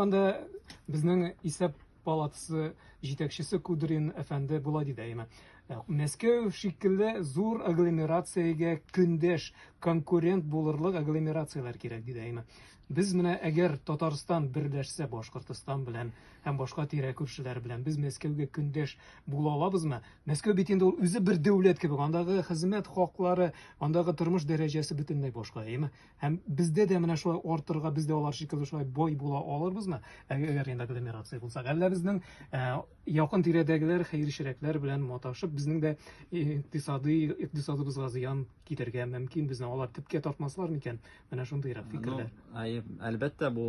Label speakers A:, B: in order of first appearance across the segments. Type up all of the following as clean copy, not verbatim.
A: Анда безнең исәп палатасы җитәкчесе Кудрин әфәнде болай диде, әйме. Мәскәү шикелле зур агломерациягә көндәш, конкурент булырлык агломерацияләр кирәк, диде, әйме. Без менә әгәр Татарстан берләшсә Башкортостан белән һәм башка тирә күршеләр белән, без Мәскәүгә көндәш була алабызмы? Мәскәү бит инде ул үзе бер дәүләт кебек, андагы хезмәт хаклары, андагы тормыш дәрәҗәсе бөтенләй башка, әйеме? Һәм бездә дә менә шулай артырга, без дә алар шикелле шулай бай була алырбызмы? Әгәр инде агломерация булсак, әллә безнең э, якын тирәдәгеләр хәерчерәкләр белән маташып, безнең дә икътисади икътисадыбызга зыян китерергә мөмкин, безне алар төпкә тартмаслар микән? Менә шундыйрак
B: Ну,
A: фикерләр.
B: әйе, әлбәттә, бу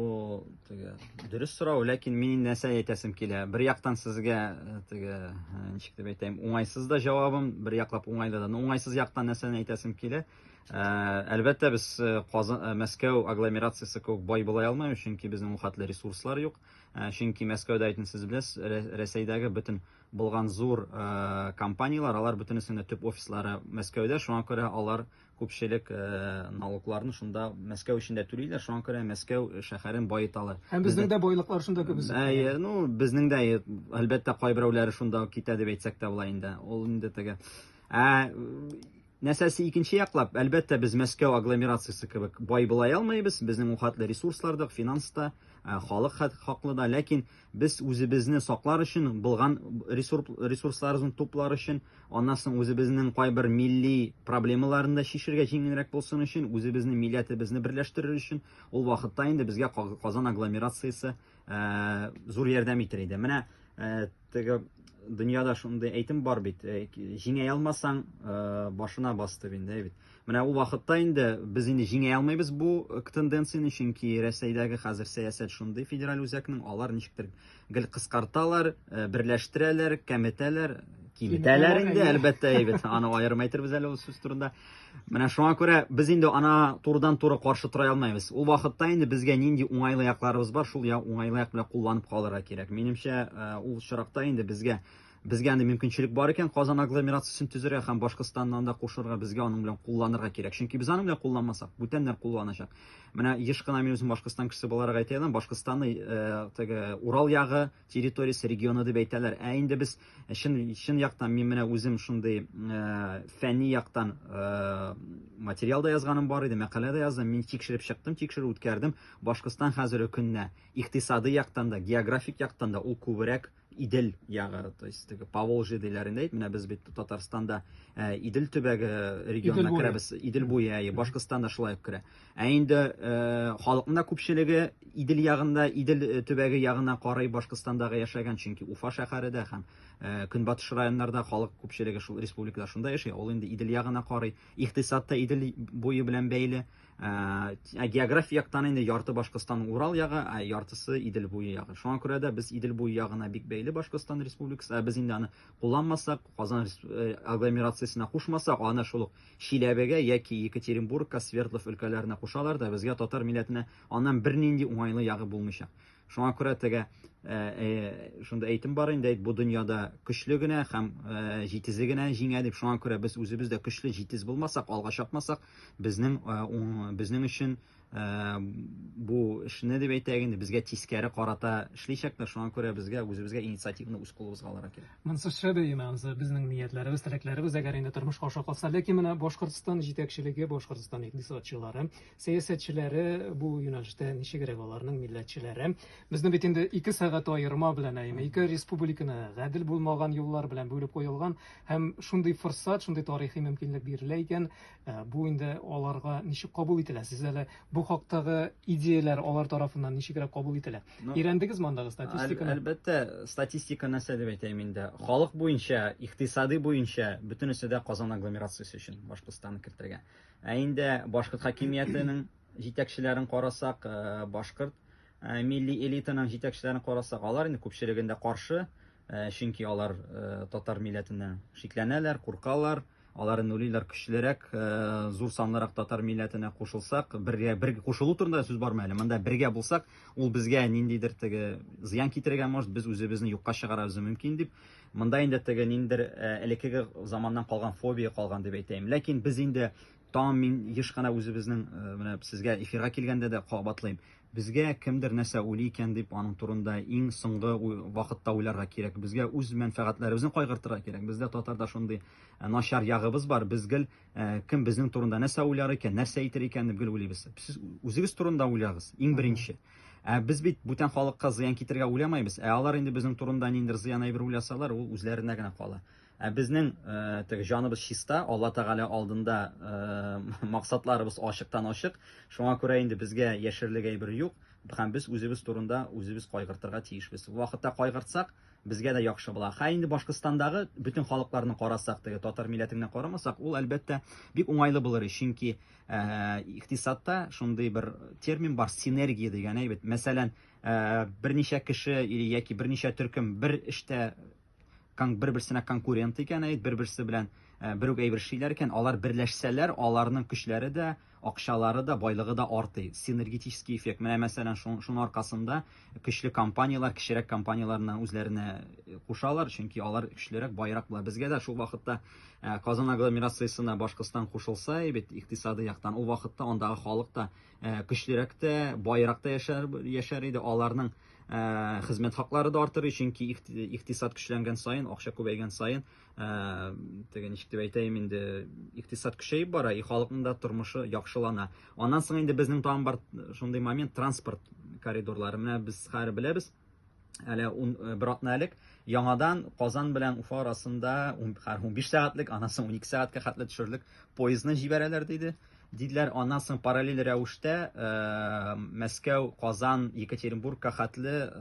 B: теге дөрес сорау, ләкин мин нәрсә әйтәсем килә. Бер яктан сезгә э, теге э, ничек дип әйтәем, уңайсыз да җавабым, бер яклап уңайлы да. Но уңайсыз яктан нәрсәне әйтәсем килә? Э, әлбәттә, без э, Казан, э, Мәскәү агломерациясе кебек бай була алмыйбыз, чөнки безнең ул хәтле ресурслар юк. Чөнки Мәскәүдә әйтен сез беләсез, Рәсәйдәге бөтен булган зур компанияләр, алар бөтенесенең дә төп офислары Мәскәүдә, шуңа күрә алар күпчелек налогларны шунда Мәскәү эчендә түлиләр, шуңа күрә Мәскәү шәһәрен баеталар.
A: Һәм безнең дә байлыклар шунда күбесе.
B: Әйе, ну безнең дә әлбәттә кайберәүләре шунда китә дип әйтсәк тә була инде. Ул инде теге. Ә Нәрсәсе икенче яклап, әлбәттә, без Мәскәү агломерациясе кебек бай була алмыйбыз, безнең ул хәтле ресурслар да, финанс та, халык хаклы да, ләкин без үзебезне саклар өчен, булган ресурсларыбызны туплар өчен, аннан соң үзебезнең кайбер милли проблемаларын да чишергә җиңелрәк булсын өчен, үзебезнең милләтебезне берләштерер өчен, ул вакытта инде безгә Казан агломерациясе зур ярдәм итер иде. Менә теге дөньяда шундый әйтем бар бит, җиңә алмасаң, башына бас дип инде, бит. Менә ул вакытта инде без инде җиңә алмыйбыз бу тенденцияне, чөнки Рәсәйдәге хәзер сәясәт шундый федераль үзәкнең, алар ничектер гел кыскарталар, берләштерәләр, кәметәләр, киметәләр инде, әлбәттә, әйбәт. Аны аерым әйтербез әле ул сүз турында. Менә шуңа күрә без инде ана турыдан-туры каршы тора алмыйбыз. Ул вакытта инде безгә нинди уңайлы якларыбыз бар, шул я уңайлы як белән кулланып калырга кирәк. Минемчә, э, ул очракта инде безгә безгә андый мөмкинчелек бар икән Казан агломерациясен төзергә һәм Башкортстаннан да кушырга, безгә аның белән кулланырга кирәк. Чөнки без аның белән кулланмасак, бүтәннәр кулланачак. Менә еш кына мин үзем Башкортстан кешесе буларак әйтә алам, Башкортстанны э, теге Урал ягы территориясе, регионы дип әйтәләр. Ә инде без чын, чын яктан, мин менә үзем шундый э, фәнни яктан э, материал да язганым бар иде, мәкалә дә яздым. Мин тикшереп чыктым, тикшерү үткәрдем. Башкортстан хәзерге көнне икътисади яктан да, географик яктан да ул күбрәк Идел ягы, то есть теге Поволжье диләр инде, менә без бит Татарстанда э, Идел төбәге регионына керәбез, Идел буе, әйе, Башкортстан да шулай ук керә. Ә инде э, халыкның да күпчелеге Идел ягында, Идел э, төбәге ягына карый Башкортстандагы яшәгән, чөнки Уфа шәһәре дә һәм э, көнбатыш районнарда халык күпчелеге шул республикада шунда яши, ул инде Идел ягына карый. Икътисад та Идел буе белән бәйле. Ә география яктан инде ярты Башкортстанның Урал ягы, ә яртысы Идел буе ягы. Шуңа күрә дә без Идел буе ягына бик бәйле Башкортстан республикасы. Ә без инде аны кулланмасак, Казан агломерациясенә кушмасак, аны шул ук Чиләбегә яки Екатеринбургка, Свердлов өлкәләренә кушалар да, безгә татар милләтенә аннан бернинди уңайлы ягы булмыйчак. Шуңа күрә теге э, э, шунда әйтем бар инде, бу дөньяда көчле генә һәм э, җитезе генә җиңә дип. Шуңа күрә без үзебез дә көчле, җитез булмасак, алга чапмасак, безнең безнең өчен бу эшне дип әйтәйек инде, безгә тискәре карата эшләячәкләр. Шуңа күрә безгә үзебезгә инициативаны үз кулыбызга алырга кирәк.
A: Монысы шәп әйеме, анысы безнең ниятләребез, теләкләребез, әгәр инде тормышка аша калса. Ләкин менә Башкортстан җитәкчелеге, Башкортстан икътисадчылары, сәясәтчеләре бу юнәлештә ничегрәк аларның милләтчеләре? Безне бит инде 2 сәгать аерма белән әйеме, ике республиканы гадел булмаган юллар белән бүлеп куелган һәм шундый форсат, шундый тарихи мөмкинлек бирелә икән, бу инде аларга ничек кабул ителә? Сез әле бу хактагы идеяләр алар тарафыннан ничегрәк кабул ителә? Ну, Өйрәндегезме андагы статистиканы?
B: Әлбәттә, статистика нәрсә дип әйтәм инде. Халык буенча, икътисади буенча бөтенесе дә Казан агломерациясе өчен Башкортстанны кертергә. Ә инде башкорт хакимиятенең җитәкчеләрен карасак, башкорт милли элитаның җитәкчеләрен карасак, алар инде күпчелегендә каршы, чөнки алар татар милләтеннән шикләнәләр, куркалар. Алар инде уйлыйлар, көчлерәк, зур санлырак татар милләтенә кушылсак, бергә бер кушылу турында сүз бармы әле. Монда бергә булсак, ул безгә ниндидер теге зыян китерергә может, без үзебезне юкка чыгарабыз мөмкин дип. Монда инде теге ниндидер элеккеге заманнан калган фобия калган дип әйтәем. Ләкин без инде Тагын мин еш кына үзебезнең менә сезгә эфирга килгәндә дә кабатлыйм. Безгә кемдер нәрсә уйлый икән дип аның турында иң соңгы вакытта уйларга кирәк. Безгә үз мәнфәгатьләребезне кайгыртырга кирәк. Бездә татарда шундый начар ягыбыз бар. Без гел кем безнең турында нәрсә уйлар икән, нәрсә әйтер икән дип гел уйлыйбыз. Сез үзегез турында уйлагыз, иң беренче. Ә без бит бүтән халыкка зыян китерергә уйламайбыз. Ә алар инде безнең турында ниндидер зыян әйбер уйласалар, ул үзләренә генә кала. Ә безнең теге җаныбыз чиста, Алла Тәгалә алдында максатларыбыз ачыктан-ачык. Шуңа күрә инде безгә яшерерлек әйбер юк һәм без үзебез турында үзебез кайгыртырга тиешбез. Вакытта кайгыртсак, безгә дә яхшы була. Һә инде Башкортстандагы бөтен халыкларны карасак, теге татар милләтен генә карамасак, ул әлбәттә бик уңайлы булыр, чөнки икътисадта шундый бер термин бар, синергия дигән әйбер. Мәсәлән, берничә кеше или яки берничә төркем бер эштә бер-берсенә конкурент икән, әйт, бер-берсе белән бер үк әйбер эшлиләр икән, алар берләшсәләр, аларның көчләре дә, акчалары да, байлыгы да артый. Синергетический эффект. Менә мәсәлән, шуның аркасында көчле компанияләр кечерәк компанияләрне үзләренә кушалар, чөнки алар көчлерәк, баерак була. Безгә дә шул вакытта Казан агломерациясенә Башкортстан кушылса, бит икътисадый яктан, ул вакытта андагы халык та көчлерәк тә, баерак та яшәр, яшәр иде. Аларның хезмәт хаклары да артыр, чөнки икътисад көчләнгән саен, акча күбәйгән саен, теге ничек дип әйтәем инде, икътисад көчәеп бара, и халыкның да тормышы яхшылана. Аннан соң инде безнең тагын бар шундый момент, транспорт коридорлары. Менә без хәзер беләбез, әле бер атна элек яңадан Казан белән Уфа арасында хәзер 15 сәгатьлек, аннан соң 12 сәгатькә хәтле төшерлек поездны җибәрәләр диде. Диделәр, аннан соң параллель рәвештә Мәскәү, Казан, Екатеринбургка хәтле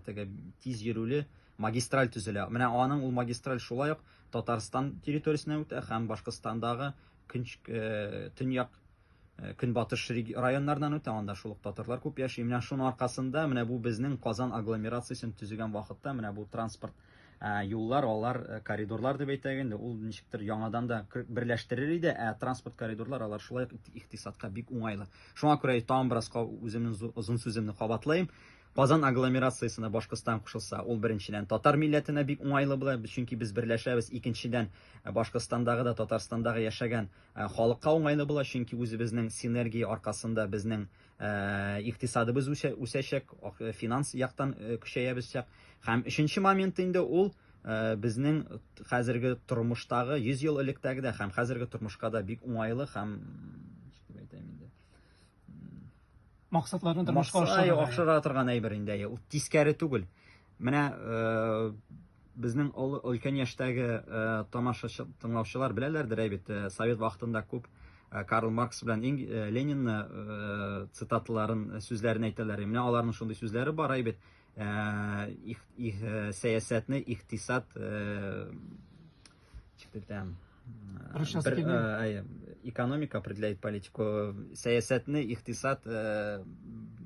B: теге тиз йөрүле магистраль төзелә. Менә аның ул магистраль шулай ук Татарстан территориясенә үтә һәм Башкортстандагы көньяк көнбатыш районнардан үтә, анда шул ук татарлар күп яши. Менә шуның аркасында менә бу безнең Казан агломерациясен төзегән вакытта менә бу транспорт юллар, алар коридорлар дип әйтәк инде, ул ничектер яңадан да берләштерер иде, ә транспорт коридорлар алар шулай ук икътисадка бик уңайлы. Шуңа күрә тагын бераз үземнең озын сүземне кабатлыйм. Казан агломерациясенә Башкортстан кушылса, ул беренчедән татар милләтенә бик уңайлы була, чөнки без берләшәбез. Икенчедән, Башкортстандагы да Татарстандагы яшәгән халыкка уңайлы була, чөнки үзебезнең синергия аркасында безнең икътисадыбыз үсәчәк, финанс яктан көчәябезчәк. Һәм өченче момент инде ул безнең хәзерге тормыштагы 100 ел электәге дә һәм хәзерге тормышка да бик уңайлы һәм ничек дип әйтәм инде
A: максатларны тормышка ашыра
B: ашыра торган әйбер инде ул тискәре түгел. Менә безнең олы өлкән яшьтәге тамашачы тыңлаучылар беләләрдер әйбит, совет вакытында күп Карл Маркс белән Ленинны цитаталарын, сүзләрен әйтәләр. Менә аларның шундый сүзләре бар әйбит. Сәясәтне икътисад ничек дип әйтәм,
A: Русчасы килми.
B: Экономика определяет политику. Сәясәтне икътисад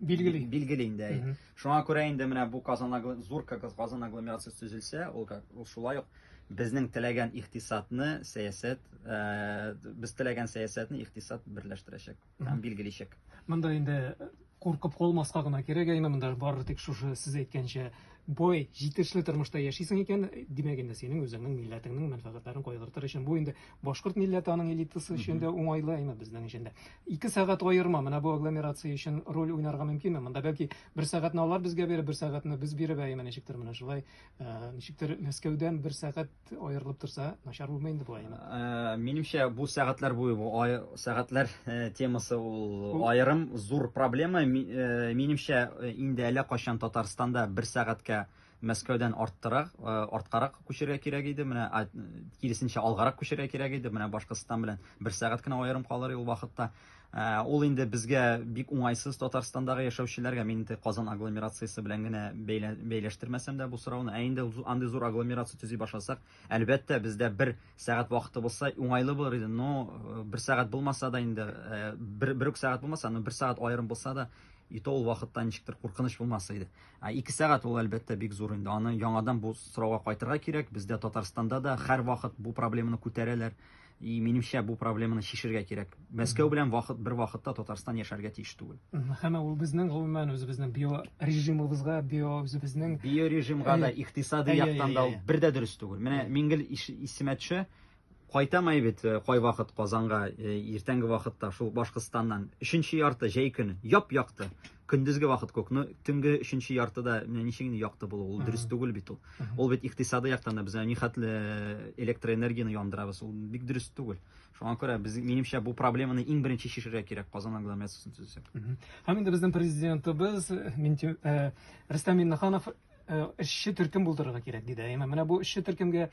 A: билгели.
B: Билгели инде. Шуңа күрә инде менә бу Казан зур Казан агломерациясе төзелсә, ул ул шулай ук безнең теләгән икътисадны сәясәт, без теләгән сәясәтне икътисад берләштерәчәк һәм билгеличәк.
A: Монда инде куркып калмаска гына кирәк, әйме монда бары тик шушы сез әйткәнчә бай, җитешле тормышта яшисең икән, димәк инде синең үзеңнең милләтеңнең мәнфәгатьләрен кайгыртыр өчен бу инде башкорт милләте аның элитасы өчен дә уңайлы, әйме безнең өчен дә. 2 сәгать аерма менә бу агломерация өчен роль уйнарга мөмкинме? Монда бәлки бер сәгатьне алар безгә биреп, бер сәгатьне без биреп, әйме ничектер менә шулай, ничектер Мәскәүдән бер сәгать аерылып торса, начар булмый инде бу әйме.
B: Минемчә, бу сәгатьләр буе бу сәгатьләр темасы ул аерым зур проблема. Минемчә, инде әллә кайчан Татарстанда бер сәгатькә Мәскәүдән арттырак, арткарак күчәргә кирәк иде. Менә киресенчә алгарак күчәргә кирәк иде. Менә Башкортстан белән бер сәгать кенә аерым калыр ул вакытта. Ул инде безгә бик уңайсыз Татарстандагы яшәүчеләргә, мин инде Казан агломерациясе белән генә бәйләштермәсәм дә бу сорауны. Ә инде андый зур агломерация төзи башласак, әлбәттә, бездә бер сәгать вакыты булса, уңайлы булыр иде. Но бер сәгать булмаса да инде, бер үк сәгать булмаса, но бер сәгать аерым булса да, и то ул вакытта ничектер куркыныч булмас иде. Ә 2 сәгать ул әлбәттә бик зур инде. Аны яңадан бу сорауга кайтырга кирәк. Бездә Татарстанда да һәрвакыт бу проблеманы күтәрәләр. И минемчә, бу проблеманы чишергә кирәк. Мәскәү белән вакыт бер вакытта Татарстан яшәргә тиеш түгел.
A: Һәм ул безнең гомумән үзебезнең биорежимыбызга, био үзебезнең
B: биорежимга да, икътисади яктан да ул бер дә дөрес түгел. Менә мин гел исемә төшә, Кайтам әй бит кайвакыт Казанга иртәнге вакытта шул Башкортстаннан. Өченче ярты җәй көне яп-якты. Көндезге вакыт күк. Ну, төнге өченче яртыда менә ничек инде якты булу, ул дөрес түгел бит ул. Ул бит икътисадый яктан да без нихәтле электроэнергияне яндырабыз, ул бик дөрес түгел. Шуңа күрә без, минемчә, бу проблеманы иң беренче чишергә кирәк, Казан агломерациясен төзесәк.
A: Һәм инде безнең президентыбыз Рөстәм Миңнеханов эшче төркем булдырырга кирәк диде. Әмма менә бу эшче төркемгә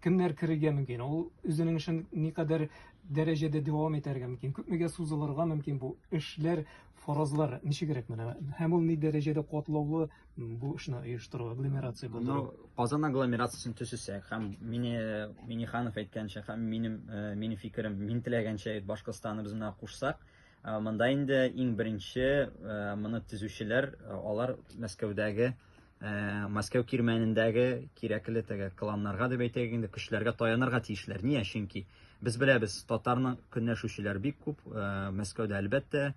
A: кемнәр керергә мөмкин? Ул үзенең эшен никадәр дәрәҗәдә дәвам итәргә мөмкин? Күпмегә сузылырга мөмкин бу эшләр, фаразлар ничегрәк менә? Һәм ул ни дәрәҗәдә катлаулы бу эшне оештыру, агломерация булдыру?
B: Ну, Казан агломерациясен төзесәк һәм мине Миниханов әйткәнчә һәм минем минем фикерем, мин теләгәнчә Башкортстанны без менә кушсак, Монда инде иң беренче моны төзүчеләр алар Мәскәүдәге Мәскәү кирмәнендәге кирәкле теге кланнарга дип әйтәйек инде көчләргә таянырга тиешләр. Нигә? Чөнки без беләбез, татарны көнләшүчеләр бик күп. Мәскәүдә әлбәттә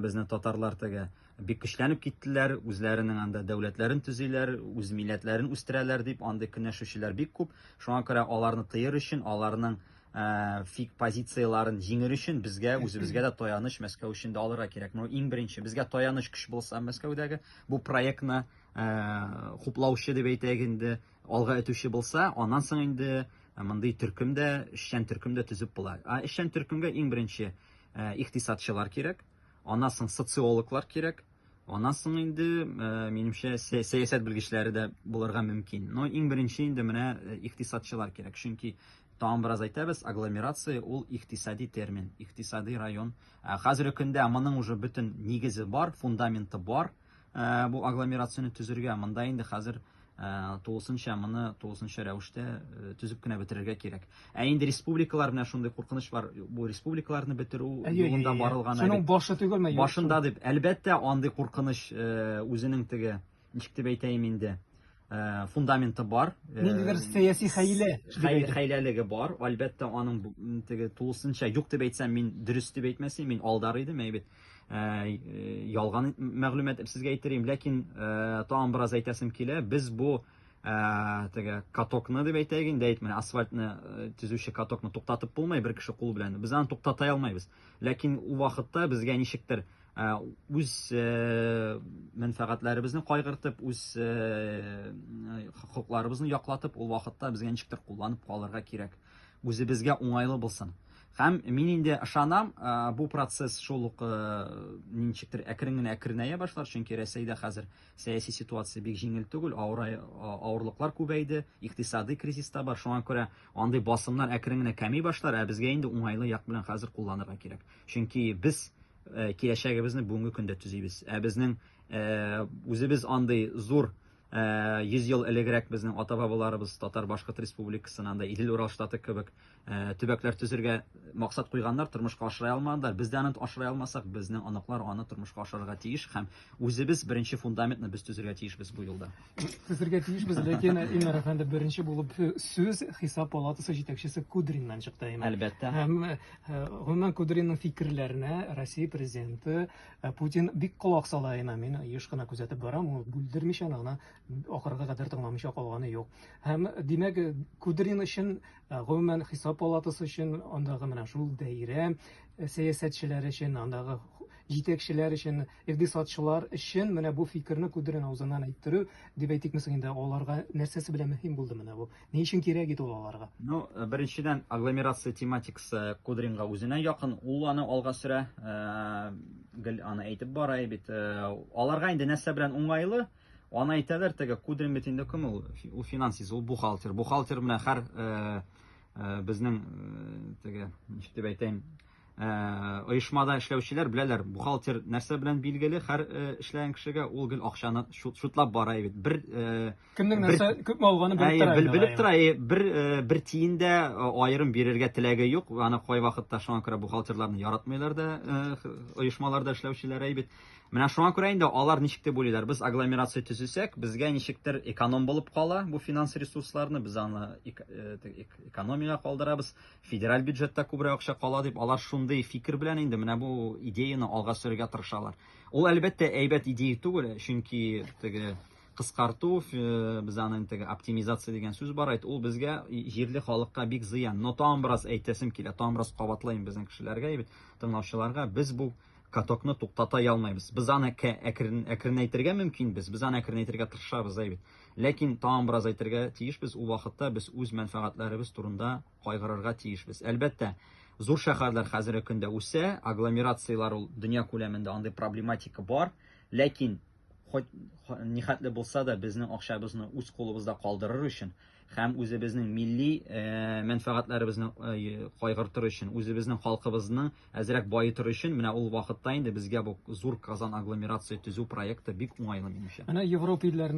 B: безнең татарлар теге бик көчләнеп киттеләр, үзләренең анда дәүләтләрен төзиләр, үз милләтләрен үстерәләр дип андый көнләшүчеләр бик күп. Шуңа күрә аларны тыер өчен, аларның фик позицияләрен җиңер өчен безгә үзебезгә дә таяныч Мәскәү өчен дә алырга кирәк. Ну, иң беренче безгә таяныч көч булса Мәскәүдәге бу проектны хуплаучы дип әйтәйек инде, алга этүче булса, аннан соң инде мондый төркем дә, эшчән төркем дә төзеп була. Ә эшчән төркемгә иң беренче икътисадчылар кирәк, аннан соң социологлар кирәк, аннан соң инде, минемчә, сәясәт белгечләре дә булырга мөмкин. Но иң беренче инде менә икътисадчылар кирәк. Чөнки тагын бераз әйтәбез, агломерация ул икътисади термин, икътисади район. Хәзерге көндә моның уже бөтен нигезе бар, фундаменты бар бу агломерацияне төзергә. Монда инде хәзер тулысынча моны тулысынча рәвештә төзеп кенә бетерергә кирәк. Ә инде республикалар менә шундый куркыныч бар. Бу республикаларны бетерү юлында барылган.
A: Шуның башы түгелме?
B: Башында дип. Әлбәттә, андый куркыныч үзенең теге, ничек дип әйтәем инде, фундаменты бар.
A: Ниндидер сәяси хәйлә.
B: Хәйләлеге бар. Әлбәттә, аның теге тулысынча юк дип әйтсәм, мин дөрес дип әйтмәсем, мин алдар идем, әйбәт. Ялган мәгълүмат сезгә әйтерим, ләкин тагын бераз әйтәсем килә. Без бу теге катокны дип әйтәйек инде, әйт, менә асфальтны төзүче катокны туктатып булмый бер кеше кул белән. Без аны туктата алмыйбыз. Ләкин ул вакытта безгә ничектер үз мәнфәгатьләребезне кайгыртып, үз хокукларыбызны яклатып, ул вакытта безгә ничектер кулланып калырга кирәк. Үзебезгә уңайлы булсын. Һәм мин инде ышанам, бу процесс шул ук ничектер әкрен генә әкренәя башлар, чөнки Рәсәйдә хәзер сәяси ситуация бик җиңел түгел, авырлыклар күбәйде, икътисадый кризис та бар, шуңа күрә андый басымнар әкрен генә кәми башлар, ә безгә инде уңайлы як белән хәзер кулланырга кирәк. Чөнки без киләчәгебезне бүгенге көндә төзибез. Ә безнең үзебез андый зур 100 ел элегрәк безнең ата-бабаларыбыз Татар-Башкорт Республикасын, анда Идел-Урал штаты кебек төбәкләр төзергә максат куйганнар, тормышка ашыра алмадылар. Без дә аны ашыра алмасак, безнең оныклар аны тормышка ашырырга тиеш һәм үзебез беренче фундаментны без төзергә тиешбез бу юлда.
A: Төзергә тиешбез, ләкин Илнар әфәнде, беренче булып сүз Хисап палатасы җитәкчесе Кудриннан чыкты.
B: Әлбәттә.
A: Һәм гомумән Кудринның фикерләренә Россия президенты Путин бик колак сала, әмма мин еш кына күзәтеп барам, ул бүлдермичә аны ахырга кадәр тыңламыйча калганы юк. Һәм, димәк, Кудрин өчен, гомумән, Хисап палатасы өчен, андагы менә шул даирә сәясәтчеләр өчен, андагы җитәкчеләр өчен, икътисадчылар өчен менә бу фикерне Кудрин авызыннан әйттерү, дип әйтикме соң инде, аларга нәрсәсе белән мөһим булды менә бу? Ни өчен кирәк иде ул аларга?
B: Ну, беренчедән, агломерация тематикасы Кудринга үзенә якын, ул аны алга сөрә, гел аны әйтеп бара бит. Аларга инде нәрсә белән уңайлы, аны әйтәләр, теге Кудрин бит инде кем ул? Ул финансист, ул бухгалтер. Бухгалтер менә һәр безнең теге, ничек дип әйтәем, оешмада эшләүчеләр беләләр, бухгалтер нәрсә белән билгеле, һәр эшләгән кешегә ул гел акчаны шутлап бара бит. Бер
A: кемнең нәрсә күпме алганын белеп тора.
B: Белеп тора, бер тиен дә аерым бирергә теләге юк. Аны кайвакытта шуңа күрә бухгалтерларны яратмыйлар да оешмаларда эшләүчеләр әй бит. Менә шуңа күрә инде алар ничек дип уйлыйлар? Без агломерация төзесәк, безгә ничектер эконом булып кала бу финанс ресурсларны, без аны экономиягә калдырабыз. Федераль бюджетта күбрәк акча кала дип, алар шундый фикер белән инде менә бу идеяны алга сөрергә тырышалар. Ул, әлбәттә, әйбәт идея түгел, чөнки теге кыскарту, без аны теге оптимизация дигән сүз бар, әйт, ул безгә җирле халыкка бик зыян. Но тагын бераз әйтәсем килә, тагын бераз кабатлыйм безнең кешеләргә, бит тыңлаучыларга, без бу катокны туктата алмыйбыз. Без аны әкрен әкренәйтергә мөмкинбез, без аны әкренәйтергә тырышабыз, әйбит. Ләкин тагын бераз әйтергә тиешбез, ул вакытта без үз мәнфәгатьләребез турында кайгырырга тиешбез. Әлбәттә, зур шәһәрләр хәзерге көндә үсә, агломерацияләр ул дөнья күләмендә андый проблематика бар, ләкин хоть нихәтле булса да безнең акчабызны үз кулыбызда калдырыр өчен һәм үзебезнең милли э, мәнфәгатьләребезне э, кайгыртыр өчен, үзебезнең халкыбызны әзрәк баетыр өчен, менә ул вакытта инде безгә бу зур Казан агломерация төзү проекты бик уңайлы минемчә.
A: Менә Европа илләрендә.